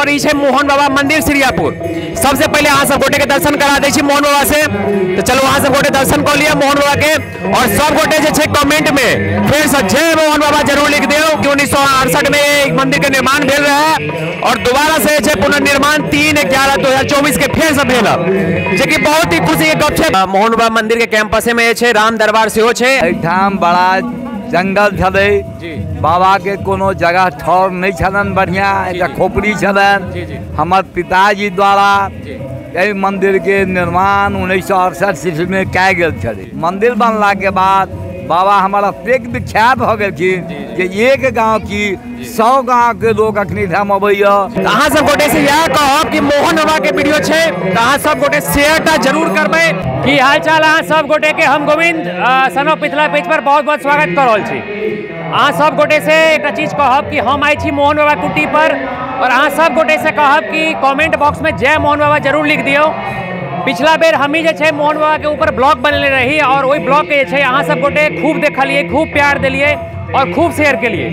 और ई छै मोहन बाबा मंदिर सिरियापुर। सबसे पहले अहाँ सब गोटे के दर्शन करा दै छी मोहन बाबा से। तो चलो अहाँ सब गोटे दर्शन कऽ लिअ मोहन बाबा के। और सब गोटे जे छै कमेंट में फिर से जय मोहन बाबा जरूर लिख दियौ कि 1968 में एक मंदिर के निर्माण भेल रहे और दोबारा से जे पुनर्निर्माण 3/11/2024 के फेर से भेल, जे कि बहुत ही खुशी के गप छै। मोहन बाबा मंदिर के कैंपस में जे छै राम दरबार सेहो छै। एहिठाम बड़ा जंगल छलै, बाबा के कोनो जगह ठौर नहीं छलन, बढ़िया एक खोपड़ी छलन। हमर पिताजी द्वारा एहि मंदिर के निर्माण 1968 ईस्वी में कयल गेल छलै। मंदिर बनला के बाद बाबा हमारा एतेक विख्यात भऽ गेलखिन जे एक गांव की 100 गांव के लोग अखनी ठाम अबैया। अहाँ सब गोटे से इएह कहब कि मोहन बाबा के वीडियो छै तऽ अहाँ सब गोटे शेयर टा जरूर करबै। की हाल चाल अहाँ सब गोटे के, हम गोविंद सनो पिथला पेज पर बहुत बहुत स्वागत कर रहल छी। अहाँ सब गोटे से एकटा चीज कहब कि हम आइ छी मोहन बाबा कुटी पर और अहाँ सब गोटे से कहब कि कमेंट बॉक्स में जय मोहन बाबा जरूर लिख दियौ। पिछला बेर हमी जे छै मोहन बाबा के ऊपर ब्लॉग बनेने रही और ओहि ब्लॉग के जे छै अहाँ सब गोटे खूब देखलिए, खूब प्यार देलिए और खूब शेयर केलिए।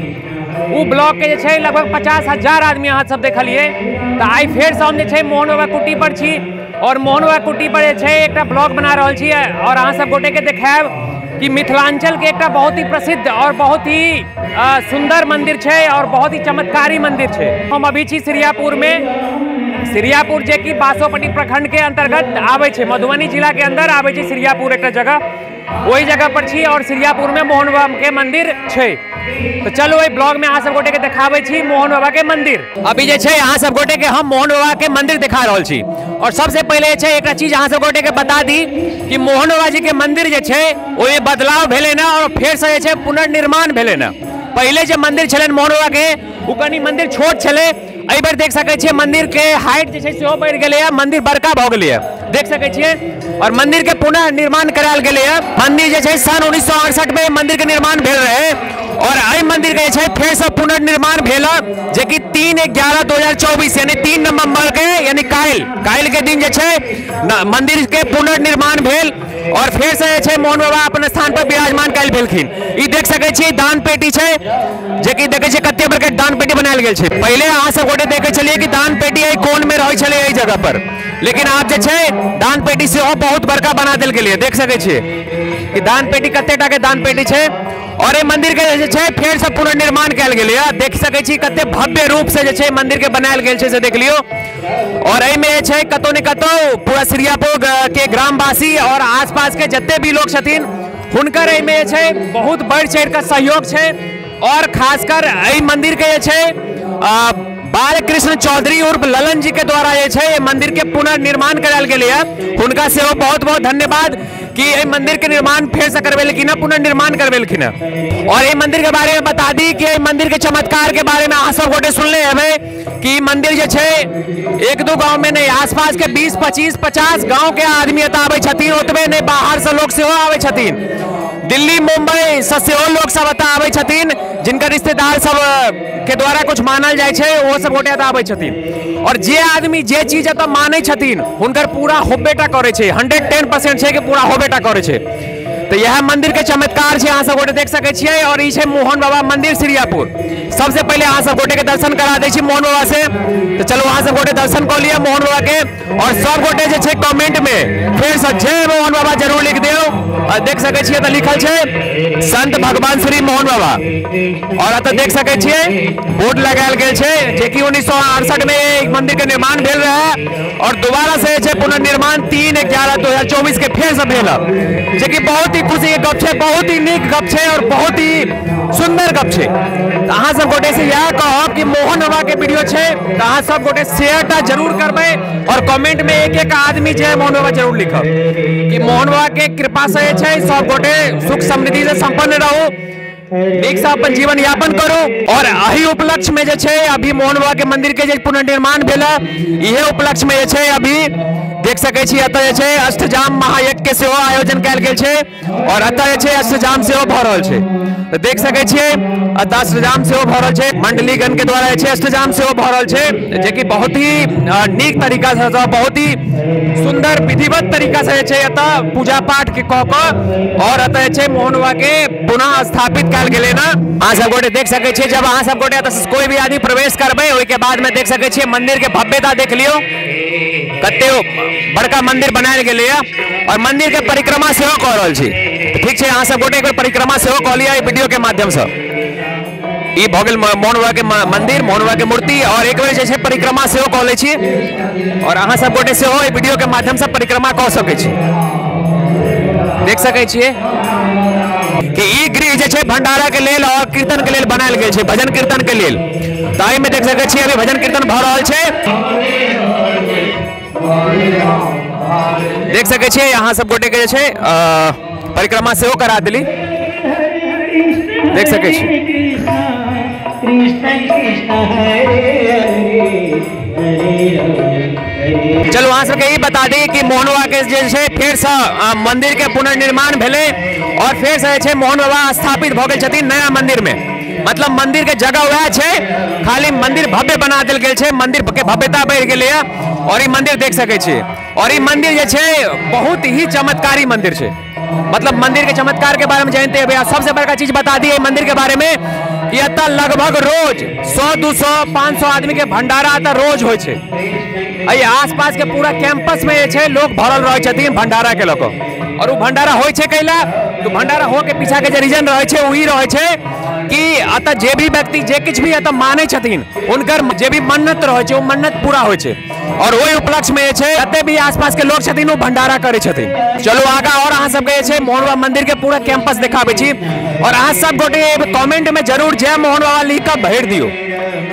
ओ ब्लॉग के जे छै लगभग 50,000 आदमी अहाँ सब देखलिए। तऽ आइ फेरसँ हम जे छै मोहन बाबा कुटी पर छी और मोहन बाबा कुटी पर जे छै एकटा ब्लॉग बना रहल छी और अहाँ सब गोटे के देखायब कि मिथिलांचल के एकटा बहुत ही प्रसिद्ध और बहुत ही सुंदर मंदिर छै और बहुत ही चमत्कारी मंदिर छै। हम अभी छी सिरियापुर में। सिरियापुर जे कि बासोपट्टी प्रखंड के अंतर्गत आबै छै, मधुबनी जिला के अंदर आबै छै सिरियापुर एकटा जगह, वही जगह पर छी और सिरियापुर में मोहन बाबा के मंदिर छै। तो चलो एहि ब्लॉग में अहाँ सब गोटे के देखाबै छी मोहन बाबा के मंदिर। अभी जे छै अहाँ सब गोटे के हम मोहन बाबा के मंदिर देखा रहल छी। और सबसे पहिले जे छै एकटा चीज अहाँ सब गोटे के बता दी कि मोहन बाबा जी के मंदिर जे छै ओहिमे बदलाव भेलै ने और फेर से जे छै पुनर्निर्माण भेलै ने। पहिले जे मंदिर छलनि मोहन बाबा के ओ कनि मंदिर छोट छलै, एहि बेर देख सकै छियै मंदिर के हाइट जे छै सेहो बढ़ि गेलैए, मंदिर बड़का भऽ गेलैए, देख सकै छियै। और मंदिर के पुनः निर्माण करायल गेलैए। मंदिर जे छै सन 1968 में मंदिर के निर्माण भेल रहे और एहि मंदिर के जे छै फेर से पुनर्निर्माण भेल जे कि 3/11/2024 यानी 3 नवंबर के यानी काल्हि के दिन जे छै मंदिर के पुनर्निर्माण भेल और फेर से जे छै मोहन बाबा अपन स्थान पर विराजमान काल्हि भेलखिन। ई देख सकै छियै दान पेटी छै जे कि देखै छियै कते बड़का दान पेटी बनायल गेल छै। पहिले अहाँ सब गोटे देखै छलियै कि दान पेटी एहि कोन में रहै छलै एहि जगह पर, लेकिन आब जे छै दान पेटी सेहो बहुत बड़का बना देल गेलै। देख सकै छियै कि दान पेटी कते टा के दान पेटी छै और एहि मंदिर के जे छै फेर से पुनर्निर्माण कयल गेलैए। देख सकै छी कते भव्य रूप से जे छै मंदिर के बनायल गेल छै से देख लियौ। और एहिमे जे छै कतौ ने कतौ पूरा सिरियापुर के ग्रामवासी और आसपास के जते भी लोग छथिन हुनकर एहिमे जे छै बहुत बढ़ि चढ़ि कऽ सहयोग छै। और खासकर एहि मंदिर के जे छै बालकृष्ण चौधरी उर्फ ललन जी के द्वारा जे छै मंदिर के पुनर्निर्माण करायल गेलैए। हुनका सेहो बहुत बहुत धन्यवाद कि एहि मंदिर के निर्माण फेर से करवेलखिन है, पुनर्निर्माण करवेलखिन है। और एहि मंदिर के बारे में बता दी कि एहि मंदिर के चमत्कार के बारे में अहाँ सब गोटे सुनले हेबै कि मंदिर जे छै 1-2 गांव में नहीं, आसपास के 20, 25, 50 गांव के आदमी एतऽ आबै छथिन। ओतबे नहि, बाहर से लोग सेहो आबै छथिन, दिल्ली मुंबई से सेहो लोग सब एतऽ आबै छथिन, जिनकर रिश्तेदार सब के द्वारा कुछ मानल जाइ छै ओहो सब गोटे एतऽ आबै छथिन। और जे आदमी जे चीज एतऽ मानै छथिन हुनकर पूरा होबेटा करै छै, 110% छै कि पूरा होबेटा करै छै। तो यह मंदिर के चमत्कार छै, अहाँ सब गोटे देख सकै छियै। और ई छै मोहन बाबा मंदिर सिरियापुर। सबसे पहिले अहाँ सब गोटे के दर्शन करा दै छी मोहन बाबा से। तो चलो अहाँ सब गोटे दर्शन कऽ लिअ मोहन बाबा के। और सब गोटे जे छै कमेंट में फेर से जय मोहन बाबा जरूर लिख दियौ। और देख सकै छियै तऽ लिखल छै संत भगवान श्री मोहन बाबा। और एतऽ देख सकै छियै बोर्ड लगायल गेल छै जे कि 1968 में एक मंदिर के निर्माण भेल रहे और दोबारा से जे पुनर्निर्माण 3/11/2024 के फेर से भेल, जे कि बहुत ही खुशी के गप छै, बहुत ही नीक गप छै और बहुत ही सुंदर गप छै। तऽ अहाँ सब गोटे से इएह कहब कि मोहन बाबा के वीडियो छै तऽ अहाँ सब गोटे शेयर टा जरूर करबै और कमेंट में एक एक आदमी जय मोहन बाबा जरूर लिखब कि मोहन बाबा के कृपा से जे छै सब गोटे सुख समृद्धि से संपन्न रहू, नीक से अपन जीवन यापन करू। और एहि उपलक्ष्य में जे छै अभी मोहन बाबा के मंदिर के जे पुनर्निर्माण भेल इहे उपलक्ष्य में जे छै अभी देख सकै छी एतऽ जे छै अष्टजाम महायज्ञ के सेहो आयोजन कयल गेल छै और एतऽ जे छै अष्टजाम सेहो भऽ रहल छै। तऽ देख सकै छियै एतऽ अष्टजाम सेहो भऽ रहल छै, मंडलीगण के द्वारा जे छै अष्टजाम सेहो भऽ रहल छै, जेकि बहुत ही नीक तरीका से, बहुत ही सुंदर विधिवत तरीका से जे छै एतऽ पूजा पाठ के कऽ कऽ और एतऽ जे छै मोहन बाबा के पुनः स्थापित कयल गेलै ना। अहाँ सब गोटे देख सकै छियै, जब अहाँ सब गोटे एतऽ कोई भी आदमी प्रवेश करबै ओहिके बाद में देख सकै छियै मंदिर के भव्यता देख लियौ, कते बड़का मंदिर बनायल गेलैया और मंदिर के परिक्रमा सेहो कऽ रहल छी। ठीक छै, अहाँ सब गोटे एक बेर परिक्रमा सेहो कऽ लिअ एहि वीडियो के माध्यम से। ई भऽ गेल मोहन बाबा के मंदिर, मोहन बाबा के मूर्ति, और एक बेर जे छै परिक्रमा सेहो कऽ लै छी और अहाँ सब गोटे सेहो एहि वीडियो के माध्यम से परिक्रमा कऽ सकै छी। देख सकै छियै कि ई गृह जे छै भंडारा के लेल और कीर्तन के लेल बनायल गेल छै, भजन कीर्तन के लेल। तऽ एहिमे देख सकै छियै अभी भजन कीर्तन भऽ रहल छै। देख सकै छियै अहाँ सब गोटे के जे छै परिक्रमा सेहो करा देली, देख सकै छी। चलू अहाँ सबके ई बता दी कि मोहन बाबा के जे छै फेरसँ मंदिर के पुनर्निर्माण भेलै और फेरसँ जे छै मोहन बाबा स्थापित भऽ गेल छथिन नया मंदिर में। मतलब मंदिर के जगह वएह छै, खाली मंदिर भव्य बना देल गेल छै, मंदिर के भव्यता बढ़ि गेलैया और ई मंदिर देख सकै छी। और ई मंदिर जे छै बहुत ही चमत्कारी मंदिर छै। मतलब मंदिर के चमत्कार के बारे में जानते हैं। सबसे बड़का चीज बता दी मंदिर के बारे में कि एतऽ लगभग रोज 100, 200, 500 आदमी के भंडारा एतऽ रोज होइ छै। एहि आसपास के पूरा कैंपस में जे छै लोग भरल रहै छथिन भंडारा के लऽ कऽ। और ओ भंडारा होइ छै कैला, तो भंडारा हो के पीछा के जे रीजन रहै छै ओ ई रहै छै कि एतऽ जे भी व्यक्ति जे किछु भी एतऽ मानै छथिन हुनकर जे भी मन्नत रहै छै ओ मन्नत पूरा होइ छै। और ओहि उपलक्ष्य में जे छै जते भी आसपास के लोग छथिन ओ भंडारा करै छथिन। चलू आगा और अहाँ सबके जे छै मोहन बाबा मंदिर के पूरा कैंपस देखाबै छी और अहाँ सब गोटे कमेंट में जरूर जय मोहन बाबा लिख कऽ भरि दियौ।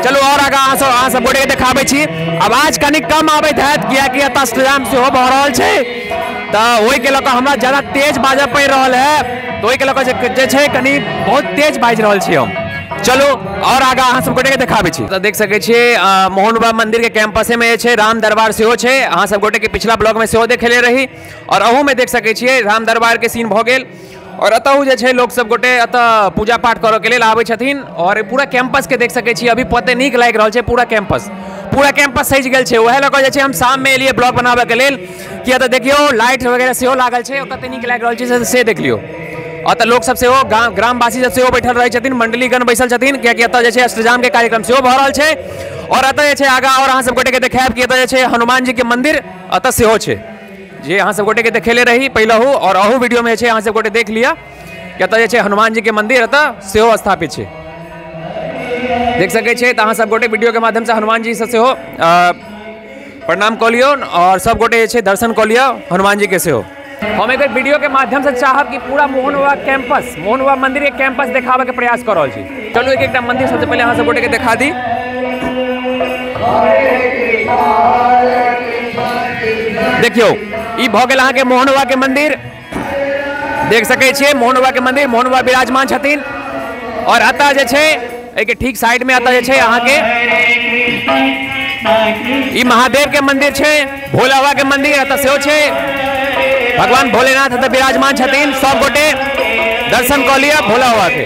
चलू और आगा अहाँ सब गोटे के देखाबै छी। आवाज कनि कम आबैत हैत कियाकि एतऽ अष्टजाम सेहो भऽ रहल छै, तऽ ओहिके लऽ कऽ हमरा ज्यादा तेज बाजऽ पड़ि रहल है, तऽ ओहिके लऽ कऽ जे छै कनि बहुत तेज बाजि रहल छी हम। चलू और आगा अहाँ सब गोटे के देखाबै छी। तऽ देख सकै छियै मोहन बाबा मंदिर के कैंपसे में जे छै राम दरबार सेहो छै। अहाँ सब गोटे के पिछला ब्लॉग में सेहो देखेले रही और अहू में देख सकै छियै राम दरबार के सीन भऽ गेल। और एतहु जे छै लोक सब गोटे एतऽ पूजा पाठ करऽ के लेल आबै छथिन और पूरा कैंपस के देख सकै छियै अभी पते नीक लागि रहल छै। पूरा कैंपस, पूरा कैंपस सजि गेल छै। वएह लऽ कऽ जे छै हम शाम में एलियै ब्लॉग बनाबऽ के लेल कि एतऽ देखियौ लाइट वगैरह सेहो लागल छै और कते नीक लागि रहल छै से देख लियौ। एतऽ लोक सब सेहो ग्रामवासी सब सेहो बैठल रहै छथिन, मंडलीगण बैसल छथिन कियाकि एतऽ जे छै अष्टजाम के कार्यक्रम सेहो भऽ रहल छै। और एतऽ जे छै आगाँ और अहाँ सब गोटे के देखायब कि एतऽ जे छै हनुमान जी के मंदिर एतऽ सेहो छै, जे अहाँ सब गोटे के देखेले रही पहिलहु और अहू वीडियो में जे छै अहाँ सब गोटे देख लिअ कि एतऽ जे छै हनुमान जी के मंदिर एतऽ सेहो स्थापित छै। देख सकै छियै। तऽ अहाँ सब गोटे वीडियो के माध्यम से हनुमान जी से सेहो प्रणाम कऽ लियौ और सब गोटे जे छै दर्शन कऽ लिअ हनुमान जी के सेहो। हम एक बेर वीडियो के माध्यम से चाहब कि पूरा मोहन बाबा कैंपस, मोहन बाबा मंदिर के कैंपस देखाबे के प्रयास कऽ रहल छी। चलू एक एकटा मंदिर सबसे पहिले अहाँ सब गोटे के देखा दी। देखियौ ई भऽ गेल अहाँके मोहन बाबा के मंदिर, देख सकै छियै मोहन बाबा के मंदिर, मोहन बाबा विराजमान छथिन। और एतऽ जे छै एहिके ठीक साइड में एतऽ जे छै अहाँके ई महादेव के मंदिर छै, भोला बाबा के मंदिर एतऽ सेहो छै। भगवान भोलेनाथ एतऽ विराजमान छथिन, सब गोटे दर्शन कऽ लिअ भोला बाबा के,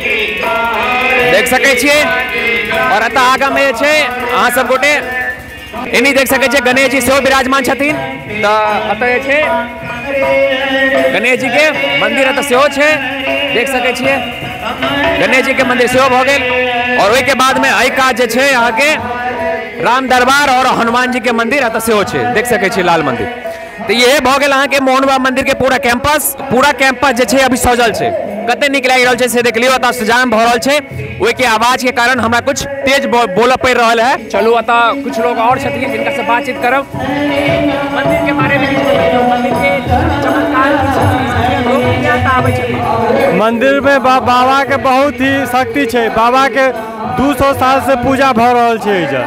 देख सकै छियै। और एतऽ आगाँ में जे छै अहाँ सब गोटे एनी देख सकै छियै गणेश जी सेहो विराजमान छथिन। तऽ एतऽ जे छै गणेश जी के मंदिर एतऽ सेहो छै, देख सकै छियै गणेश जी के मंदिर सेहो भऽ गेल। और ओहिके बाद में एहि काज जे छै अहाँके राम दरबार और हनुमान जी के मंदिर एतऽ सेहो छै, देख सकै छियै लाल मंदिर। तऽ इहे भऽ गेल अहाँके मोहन बाबा मंदिर के पूरा कैंपस। पूरा कैंपस जे छै अभी सजल छै, कते नीक लागि रहल छै से देख लियौ। एतऽ सजाम भऽ रहल छै, ओहिके आवाज के कारण हमरा कुछ तेज बोलऽ पड़ि रहल है। चलू एतऽ कुछ लोग और छथिन जिनका से बातचीत करब मंदिर के बारे में। मंदिर के चमत्कार लोग किया आबै छथिन? मंदिर में बाबा के बहुत ही शक्ति छै। बाबा के 200 साल से पूजा भऽ रहल छै एहिजा।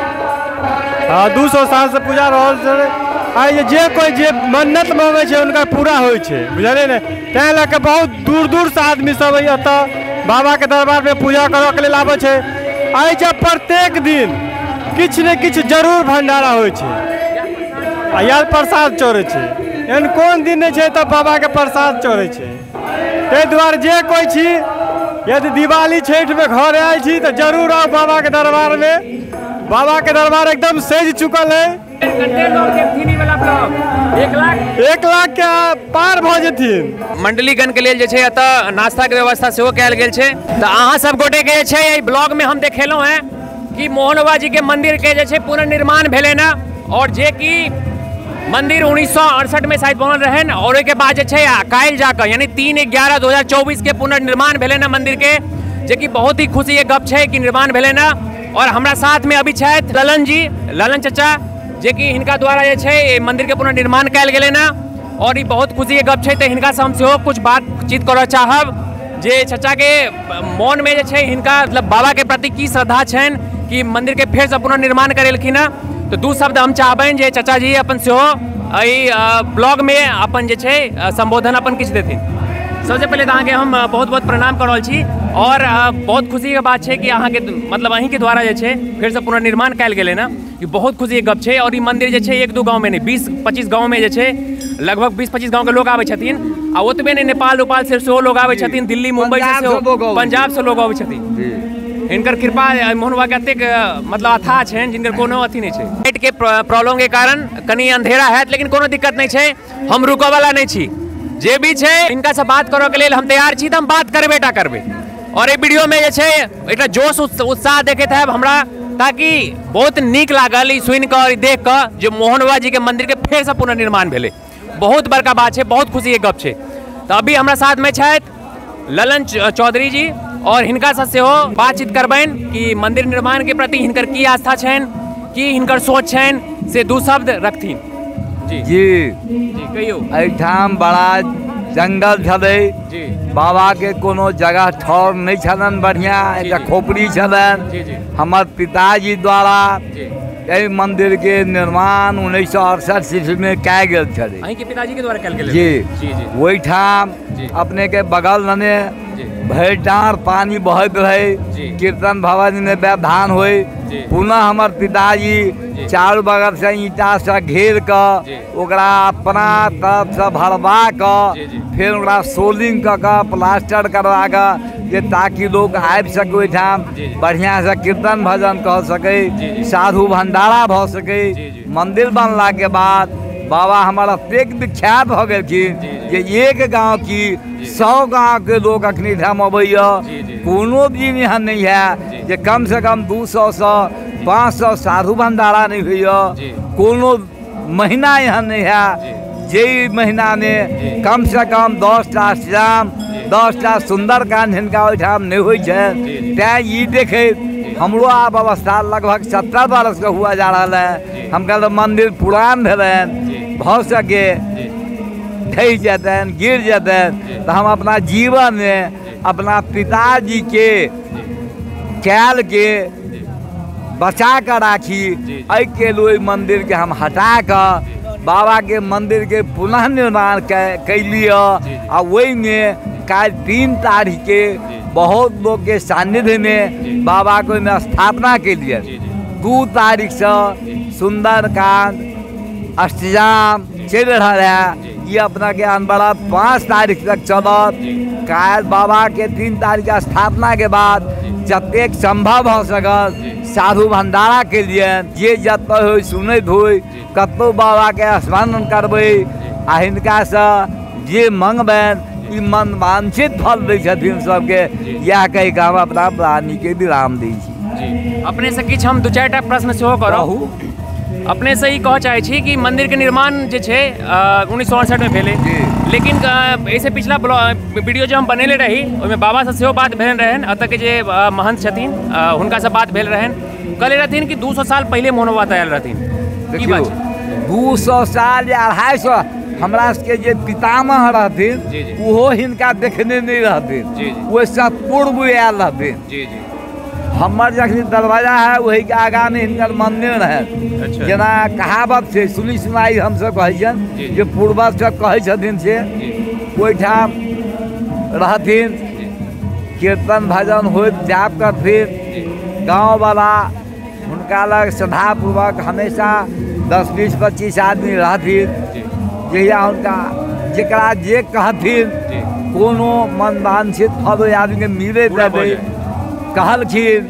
हाँ, 200 साल से पूजा रहल छै। आइ जे कोइ जे मन्नत मांगै छै हुनका पूरा होइ छै, बुझलियै ने। ताहि लऽ कऽ बहुत दूर दूरसँ आदमी सब एतऽ बाबाके दरबारमे पूजा करऽके लेल आबै छै। एहिजा प्रत्येक दिन किछु ने किछु जरूर भंडारा होइ छै आ यार प्रसाद चढ़ै छै। एहन कोन दिन नहि छै तऽ बाबाके प्रसाद चढ़ै छै। ताहि दुआरे जे कोइ छी यदि दिवाली छठि में घर आयल छी तो जरूर आओ बाबा के दरबार में। बाबा के दरबार एकदम सज चुकल है। कते लोग देखथिन ई वाला ब्लॉग? 1 लाख 1 लाख के पार भ जेथिन। मंडलीगण के लेल जे छै एतऽ नाश्ता के व्यवस्था सेहो कयल गेल छै। तऽ अहाँ सब गोटे के जे छै एहि ब्लॉग में हम देखेलहुँ हैं कि मोहन बाबा जी के मंदिर के जे छै पुनर्निर्माण भेलै ने, और जे कि मंदिर 1968 में शायद बनल रहन, और ओहिके बाद जे छै काल्हि जाकऽ यानी 3/11/2024 के पुनर्निर्माण भेलै ने मंदिर के, जे कि बहुत ही खुशी के गप छै कि निर्माण भेलै ने। और हमरा साथ में अभी छथि ललन जी, ललन चचा, जे कि हिनका द्वारा जे छै मंदिर के पुनर्निर्माण कयल गेलै ने, और ई बहुत खुशी के गप छै। तऽ हिनकासँ हम सेहो कुछ बातचीत करऽ चाहब जे चचा के मोन में जे छै हिनका मतलब बाबा के प्रति की श्रद्धा छनि कि मंदिर के फेरसँ पुनर्निर्माण करेलखिन हँ। तऽ दू शब्द हम चाहबनि जे चचा जी अपन सेहो एहि ब्लॉग में अपन जे छै संबोधन अपन किछु देथिन। सबसे पहिले तऽ अहाँके हम बहुत बहुत प्रणाम कऽ रहल छी, और बहुत खुशीके बात छै कि अहाँके मतलब अहीँके द्वारा जे छै फेरसँ पुनर्निर्माण कयल गेलै ने, ई बहुत खुशीके गप छै। और ई मंदिर जे छै 1-2 गाँवमे नहि, 20-25 गाँवमे जे छै लगभग 20-25 गाँवके लोक आबै छथिन, आ ओतबे नहि नेपाल उपाल से सेहो लोक आबै छथिन, दिल्ली मुम्बई से सेहो, पंजाब से लोक आबै छथिन। हिनकर कृपा मोहन बाबा के एतेक मतलब अथाह छनि जिनकर कोनो अथी नहि छै। लाइट के प्रॉब्लम के कारण कनि अंधेरा हैत, लेकिन कोनो दिक्कत नहि छै, हम रुकऽ वाला नहि छी। जे भी छै हिनका से बात करऽ के लेल हम तैयार छी, तऽ हम बात करबे टा करबै। और एहि वीडियो में जे छै एकटा जोश उत्साह देखैत हैब हमरा, ताकि बहुत नीक लागल ई सुनि कऽ और ई देख कऽ जे मोहन बाबा जी के मंदिर के फेरसँ पुनर्निर्माण भेलै। बहुत बड़का बात छै, बहुत खुशीके गप छै। तऽ अभी हमरा साथमे छथि ललन चौधरी जी, और हिनकासँ सेहो बातचीत करबनि कि मंदिर निर्माण के प्रति हिनकर की आस्था छनि, की हिनकर सोच छनि, से दू शब्द रखथिन। जी जी जी कहियौ। एहिठाम बड़ा जंगल छलै जी, बाबा के कोनो जगह ठौर नहि छलनि बढ़िआँ, एकटा खोपड़ी छलनि। जी जी। हमर पिताजी द्वारा जी एहि मंदिर के निर्माण 1968 ईस्वी में कयल गेल छलै। अहीं के पिताजी के द्वारा कयल गेल? जी जी जी। ओहिठाम अपने के बगल ने भरि डाँड़ पानी बहैत रहै, कीर्तन भवन में व्यवधान होय। पुनः हमर पिताजी चारू बगल से ईंटा से घेर कऽ ओकरा अपना तरफ से भरवा कऽ फेर ओकरा सोलिंग कऽ कऽ प्लास्टर करवा कऽ जे ताकि लोक आबि सकै ओहिठाम, बढ़िआँ से कीर्तन भजन कऽ सकै, साधु भंडारा भऽ सकै। मंदिर बनला के बाद बाबा हमर एतेक विख्यात भऽ गेलखिन जे एक गाँव की 100 गाँव के लोग अखनी ठाम अबैया। कोनो दिन एहन नहीं है जे कम से कम 200 से 500 साधु भंडारा नहीं होइया। कोनो महीना एहन नहीं है जे महीना में कम से कम 10 टा श्याम 10 टा सुंदरकांड हिनका ओहिठाम नहीं होइ छै। तैं ई देखैत हमरो आब अवस्था लगभग 70 बरस के हुआ जा रहा है। हम कहल मंदिर पुरान भेलनि, भऽ सके ढहि जेतनि, गिर जेतनि, तऽ हम अपना जीवन में अपना पिताजी के कैल के बचा कऽ राखी, एहिके लेल ओहि मंदिर के हम हटा कऽ बाबा के मंदिर के पुनः निर्माण कैलियै। आ ओहिमे काल्हि 3 तारीख के बहुत लोग के सान्निध्य में बाबा के ओहिमे स्थापना केलियै। 2 तारीख से सुंदरकांड अष्टजाम चलि रहल है। ये अपना के अनवरत 5 तारीख तक चलत। काल्हि बाबा के 3 तारीख के स्थापना के बाद जतेक संभव भऽ सकल साधु भंडारा के लिए जे जतऽ होइ सुनैत होइ कतहु बाबा के स्मरण करबै आ हिनकासँ जे मंगबनि ई मनवांछित फल दै छथिन सबके। इएह कहि कऽ हम अपना वाणी के विराम दै छी। अपने से किछु हम 2-4 टा प्रश्न सेहो करब। अपने से ई कहऽ चाहै छी कि मंदिर के निर्माण जे छै 1968 में भेलै, लेकिन एहिसँ पिछला वीडियो जे हम बनेले रही ओहिमे बाबासँ सेहो बात भेल रहनि, एतऽ के जे महंत छथिन हुनकासँ बात भेल रहनि, कहले रहथिन कि 200 साल पहिले मोहन बाबा आयल रहथिन। की बात छै? 200 साल या 250 हमरा सबके जे पितामह रहथिन ओहो हिनका देखने नहीं रहथिन, ओहिसँ पूर्व आयल रहथिन। हमर जखन दरवाजा है वही के आगा में हिनकर मंदिर रहे। जेना कहावत छै सुनी सुनाई हमसब कहै छियनि जे पूर्वज सब कहै छथिन से ओहिठाम रहथिन, कीर्तन भजन होइत जाप करथिन। गाँववाला हुनका लग श्रद्धापूर्वक हमेशा 10, 20, 25 आदमी रहथिन। जहिया हुनका जकरा जे कहथिन कोनो मनवांछित फल ओहि आदमीके मिलैत रहतै। कहलखिन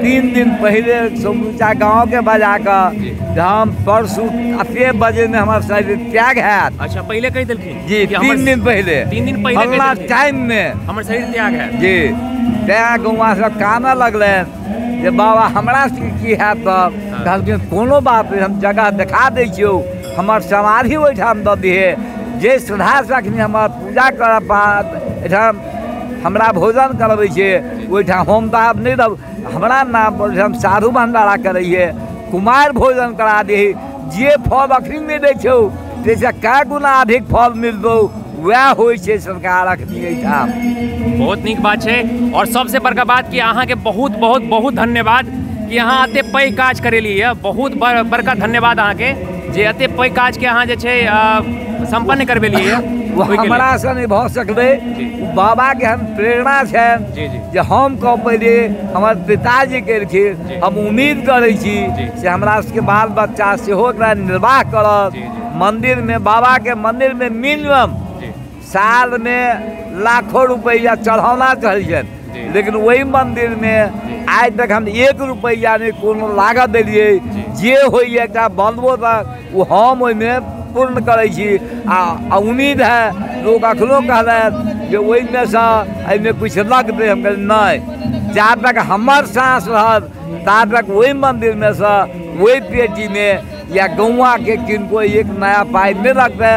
3 दिन पहले समूचा गाँव के बजा कऽ हम परसू अते बजे में हमार शरीर त्याग हैत। अच्छा, पहले कहि देलखिन? जी, 3 दिन पहले, 3 दिन पहले टाइम में हमर शरीर त्याग है जी। तैं गौआ सब कानऽ लगलनि जे बाबा हमरा से की हैत। तब कहलखिन कोनो बात नहीं, हम जगह देखा दै छियौ, हमर समाधि ओहिठाम दऽ दिहे, जे श्रद्धासँ अखनी हमर पूजा करऽ पात एहिठाम हमरा भोजन करबै छै ओहिठाम हम तऽ आब नहि रहब, हमरा नाम पर हम साधु भंडारा करैए, कुमार भोजन करा दही, जे फल अखनी मिलै छौ ताहिसँ कए गुना अधिक फल मिलतौ, वएह होइ छै सरकार अखनी एहिठाम। बहुत नीक बात छै। और सबसे बड़का बात कि अहाँके बहुत बहुत बहुत धन्यवाद कि अहाँ एते पैघ काज करेलियै, बहुत बड़का धन्यवाद अहाँके जे एते पैघ काजके अहाँ जे छै सम्पन्न करबेलियै। वो हमरा से नहीं भऽ सकलै, बाबा के हम प्रेरणा छनि जे हम कह पहिले हमर पिताजी केलखिन, हम उम्मीद करै छी से हमरा सबके बाल बच्चा सेहो एकरा निर्वाह करत। मंदिर में बाबा के मंदिर में मिनिमम साल में लाखों रुपैआ चढ़ौना चढ़ै छनि, लेकिन ओहि मंदिर में आइ तक हम 1 रुपैआ नहि कोनो लागत देलियै, जे होइए एकटा बल्बो तक ओ हम ओहिमे पूर्ण करै छी। आ उम्मीद है लोग अखनो कहलथि जे ओहिमेसँ एहिमे किछु लगतै, हम कहलियै नहि, जा तक हमर साँस रहत ता तक ओहि मन्दिरमे सँ ओहि पेटीमे या गौआके किनको एक नया पाइ नहि लगतै,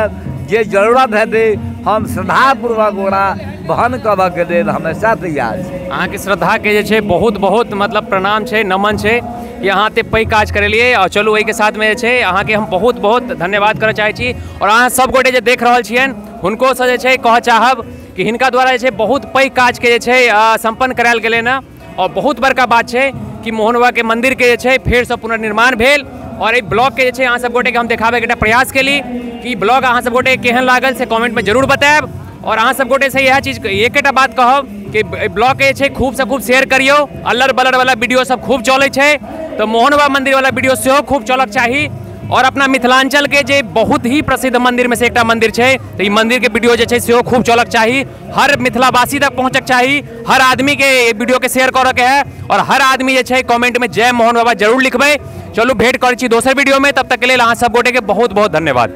जे जरूरत हेतै हम श्रद्धापूर्वक ओकरा वहन करऽके लेल हमेशा तैयार छी। अहाँके श्रद्धाके जे छै बहुत बहुत मतलब प्रणाम छै, नमन छै कि अहाँ एते पैघ काज करेलियै। और चलू ओहिके साथमे जे छै अहाँके हम बहुत बहुत धन्यवाद करऽ चाहै छी। और अहाँ सब गोटे जे देख रहल छियनि हुनकोसँ जे छै कहऽ चाहब कि हिनका द्वारा जे छै बहुत पैघ काजके जे छै सम्पन्न करायल गेलै ने, और बहुत बड़का बात छै कि मोहन बाबाके मन्दिरके जे छै फेरसँ पुनर्निर्माण भेल। और एहि ब्लॉगके जे छै अहाँ सब गोटेके हम देखाबैके एकटा प्रयास केली कि ब्लॉग अहाँ सब गोटे केहन लागल से कमेंटमे जरूर बतायब। और अहाँ सब गोटे से इएह चीज एकेटा बात कहब कि ब्लॉग के जे छै खूबसँ खूब शेयर करियौ, अल्लर बल्लर वाला वीडियो सब खूब चलै छै तऽ मोहन बाबा मंदिर वाला वीडियो सेहो खूब चलक चाही। और अपना मिथिलांचल के जे बहुत ही प्रसिद्ध मंदिर में से एकटा मंदिर छै तऽ ई मंदिर के वीडियो जे छै सेहो खूब चलक चाही, हर मिथिलावासी तक पहुँचक चाही, हर आदमी के वीडियो के शेयर करऽ के है और हर आदमी जे छै कमेंट में जय मोहन बाबा जरूर लिखबै। चलू भेंट करै छी दोसर वीडियो में, तब तक के लेल अहाँ सब गोटे के बहुत बहुत धन्यवाद।